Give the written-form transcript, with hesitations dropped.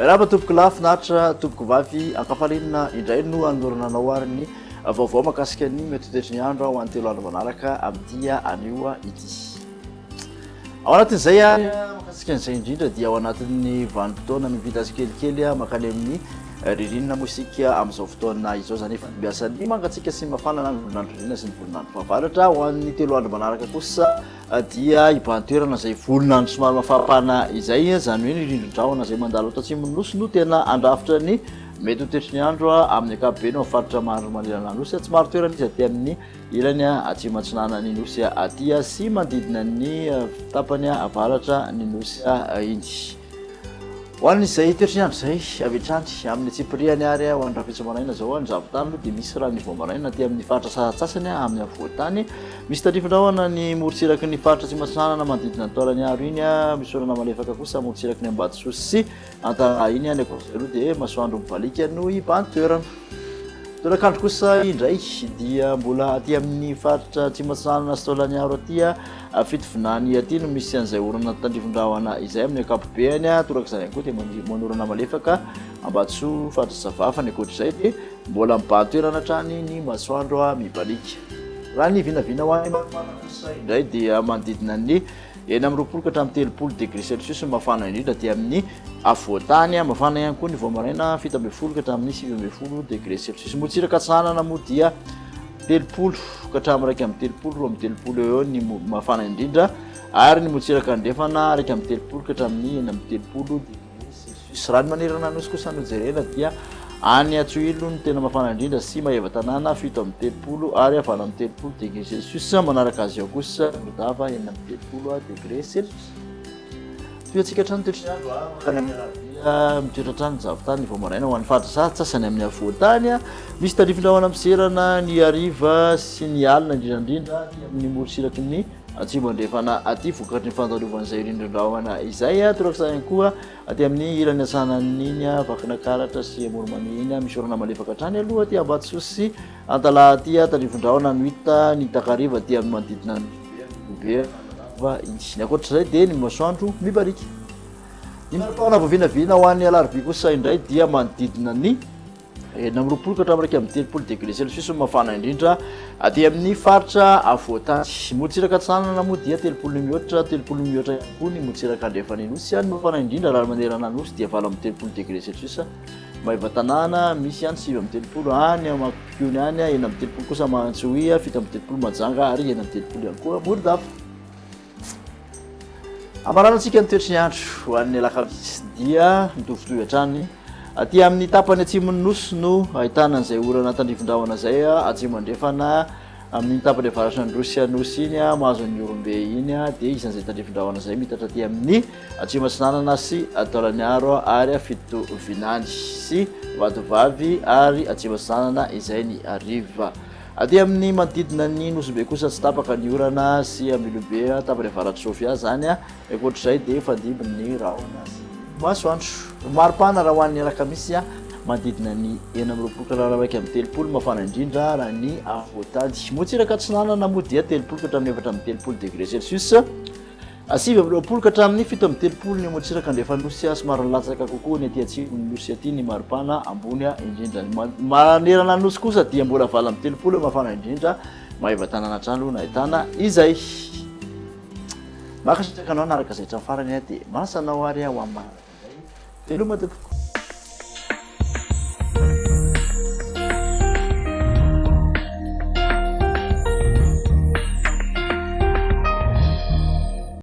Miarahaba tompoko lahy, finaritra tompoko vavy, ankafalinina indray no anolorana anao ary ny vaovao makasika ny mety ho toetry ny andro ho an'ny 3 andro manaraka amin'ity anio ity. Ao anatin'izay ary makasika an'izay indrindra dia ao anatin'ny vanim-potoana mimpita tsikelikely makany amin'ny ririnina moa isika amin'izao fotoana izao, izany hoe fandimbiasan'ny mangatsiaka sy ny mafana na ny volon'andro ririnina sy ny volon'andro fahavaratra. Ho an'ny 3 andro manaraka kosa dia hibahan-toerana izay volon'andro somary mafampana izay, izany hoe ny rindrin-drahona izay mandalo ato atsimon'ny Nosy no tena handrafitra ny mety ho toetry ny andro amin'ny ankapobeny ao amin'ny faritra maro manerana ny Nosy. Tsy maro toerana izy aty amin'ny ilany atsimo atsinanan'ny Nosy aty sy manodidina ny tapany avaratra ny Nosy iny. Ho an'izay toetry ny andro izay, avy hatrany amin'ny antsipiriany ary ho an'ny rahampitso maraina izao, ny zavon-tany aloha dia misy raha ny vao maraina aty amin'ny faritra sasantsasany amin'ny afovoan-tany. Misy tandrifin-drahona ny morontsiraky ny faritra Atsimo Atsinanana manodidina ny Taolagnaro iny, misy orana malefaka kosa morontsiraky ny Ambatosoa sy Antalaha iny. Any ankoatr'izay aloha dia masoandro mibaliaka no hibahan-toerana. Tolakandro kosa indray dia mbola aty amin'ny faritra Atsimo Atsinanana sy Taolagnaro aty Fitovinany aty no misy an'izay orana tandrifin-drahona izay amin'ny ankapobeany. Torak'izany ihany koa dia manorana malefaka Ambatosoa, faritra Sava, fa ny ankoatr'izay dia mbola mibahan-toerana hatrany ny masoandro mibaliaka. Raha ny vinavina ho any Maromara kosa indray dia manodidina ny 26 ka hatramin'ny 30 degré celsius ny mafana indrindra aty amin'ny afovoan-tany. Mafana ihany koa ny vao maraina 17 ka hatramin'ny 19 degré celsius. Morontsiraka atsinanana moa dia 30 ka hatramin'ny 31, 32 eo eo ny mafana indrindra ary ny morontsiraka andrefana 31 ka hatramin'ny 36 degré celsius. Raha ny manerana ny Nosy kosa no jerena dia any Antsohihy no tena mafana indrindra sy Maevatanàna 37 ary 38 degré celsius, manaraka azy ao kosa Morondava 36 degré celsius. Tohiantsika hatrany ny toetry ny andro mankany amin'ny alarobia, mitoetra hatrany ny zavon-tany vao maraina ho an'ny faritra sasantsasany amin'ny afovoan-tany. Misy tandrifin-drahona miserana ny hariva sy ny alina indrindra indrindra aty amin'ny morontsiraky ny atsimo andrefana aty vokatry ny fandalovan'izay rindrin-drahona izay. Torak'izany ihany koa aty amin'ny ilany atsinanan'iny Vakinankaratra sy Amoronmania iny. Misy orana malefaka hatrany aloha aty Ambatosoa sy Antalaha aty. Tandrifin-drahona no hita ny takariva aty amin'ny manodidina ny Nosy Be, Analava iny. Ny ankoatr'izay dia ny masoandro mibaliaka. Ny maripana vao vinavina ho an'ny alarobia kosa indray dia manodidina ny 26 ka hatramin'ny 31 degré celsius no mafana indrindra aty amin'ny faritra afovoan-tany. Morontsiraka atsinanana moa dia 30 mihoatra, 30 mihoatra ihany koa ny morontsiraka andrefan'ny Nosy. Ny mafana indrindra raha manerana ny Nosy dia 38 degré celsius. Maevatanàna, misy ihany 39 any Mampikony any, 36 kosa Mahantsohihy, 37 Mahajanga ary 36 ihany koa Morondava. Amaranantsika ny toetry ny andro ho an'ny alakamisy dia mitovitovy hatrany. Aty amin'ny tapany atsimon'ny Nosy no ahitana an'izay orana tandrifin-drahona izay, atsimo andrefana amin'iny tapany avaratra Androsy Nosy iny, mahazo an'i Ihorombe iny, dia isan'izay tandrifin-drahona izay mitatra aty amin'ny atsimo atsinanana sy Taolagnaro ary Fitovinany sy Vatovavy ary atsimo atsinanana izay ny hariva. Aty amin'ny manodidina ny Nosy Be kosa tsy tapaka ny orana sy Ambilobe tapany avaratr'i Sofia izany. Ankoatr'izay dia hifandimby ny rahona sy ny masoandro. Maripana raha ho an'ny alakamisy manodidina ny 26 ka hatramin'ny 31 mafana indrindra raha ny afovoan-tany. Morontsiraka atsinanana moa dia 30 ka hatramin'ny 34 degré celsius. 29 ka hatramin'ny 37 ny morontsiraka andrefan'ny Nosy, somary nilatsaka kokoa ny aty atsimon'ny Nosy aty ny maripana ambony indrindra. Ny manerana ny Nosy kosa dia mbola 38 mafana indrindra, Maevatanàna hatrany aloha no ahitana izay. Mankasitraka anao nanaraka izay hatramin'ny farany dia manasa anao ary ho amin'ny manaraka indray. Veloma tompoko.